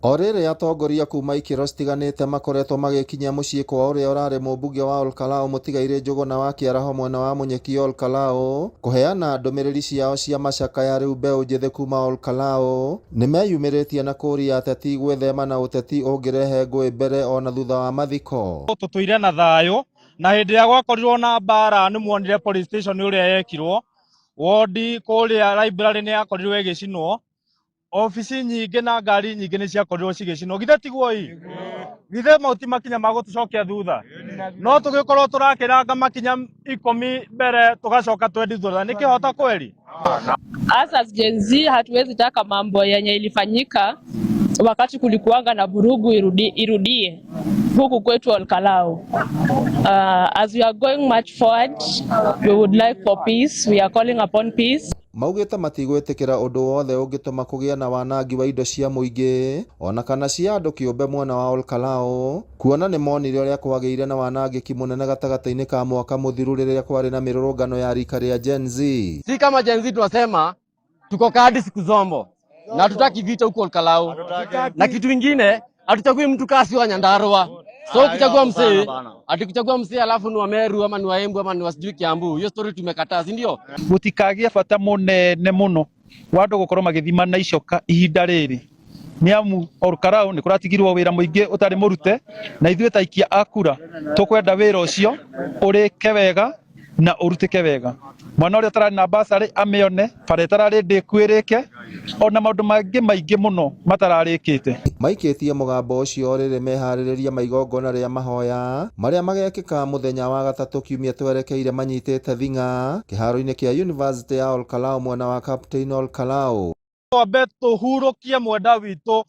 O rĩrĩ atongoria kuma ikĩro citiganĩte makoretwo magĩkinya mũciĩ kwa ũrĩa ũrarĩ mũmbunge wa Olkalau mũtigairĩ Njũgũna wa Kĩaraho mwena wa Munyeki Olkalau kũheana ndũmĩrĩri ciao cia macakaya rĩu mbeũ njĩthĩ kuma Olkalau nĩmeyumĩrĩtie na kũria ateti gwĩthema na ũteti ũngĩrehe ngũĩ mbere ona thutha wa mathiko. Tũtũire na thayũ na hĩndĩ ĩrĩa gwakorirwo na mbara nĩ muonire police station ũrĩa yekirwo, wodi kũrĩa library nĩ yakorirwo ĩgĩcinwo, obici nyingĩ na ngari nyingĩ nĩ ciakorirwo cigĩcinwo. Githĩ tiguo ii? Githĩ mau ti makinya ma gũtũcokia thutha? No tũgĩkorwo tũrakĩranga makinya ikũmi mbere tũgacoka twendi thutha, nĩ kĩhoto kweli? Us as Gen Z hatuwezi taka mambo yenye ilifanyika wakati kulikuanga na vurugu irudie huku kwetu Olkalau. As we are going much forward, we would like for peace. We are calling upon peace. Maugĩte matigwĩtĩkĩra ũndũ wothe ũngĩtũma kũgĩe na wanangi wa indo cia mũingĩ ona kana cia andũ kĩũmbe mwena wa Olkalau, kuona nĩmonire ũrĩa kwagĩire na wanangĩki mũnene gatagatĩ-inĩ ka mwaka mũthiru rĩrĩa kwarĩ na mĩrũrũngano ya rika rĩa Gen Z. Si kama Gen Z tunasema tuko kadi siku zombo na hatutaki vita huko Olkalau, na kitu ingine hatuchagui mtu kasi wa Nyandarua. So ukichagua msee, atikuchagua msee alafu ni wa Meru ama ni wa Embu ama ni wa sijui Kiambu, hiyo story tumekataa, si ndio? Gutikagie bata munene muno wa andu gukorwo magithima na icoka ihinda riri, ni amu Olkalau ni kuratigirwo wira muingi utari murute, na ithuĩ ta aikia a kura tukwenda wira ucio urike wega na urutike wega. Mwana ũrĩa ũtararĩ na basarĩ amĩone, bara ĩtararĩ ndĩku ĩrĩke, ona maũndũ mangĩ maingĩ mũno matararĩkĩte. Maikĩtie mũgambo ũcio rĩrĩ meharĩrĩria ma igongona rĩa mahoya marĩa magekĩka mũthenya wa gatatũ kiumia twerekeire manyitĩte thing'a kĩharo-inĩ kĩa University ya Olkalau mwena wa Captain Olkalau. Twambe tũhurũkie mwenda witũ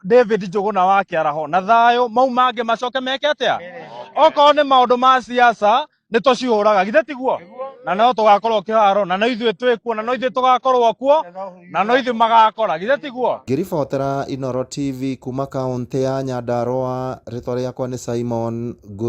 David Njũgũna wa Kĩaraho na thayũ, mau mangĩ macoke meke atĩa? Okorwo nĩ maũndũ ma siasa nĩ tũcihũraga, githĩ tiguo? Na no tũgakorwo kĩharo, na no ithuĩ twĩkuo, na no ithuĩ tũgakorwo kuo, na no ithuĩ magakora, githĩ tiguo? Ngĩribotera Inooro TV kuma kaũntĩ ya Nyandarua, rĩtwa rĩakwa nĩ Simon Ngũi.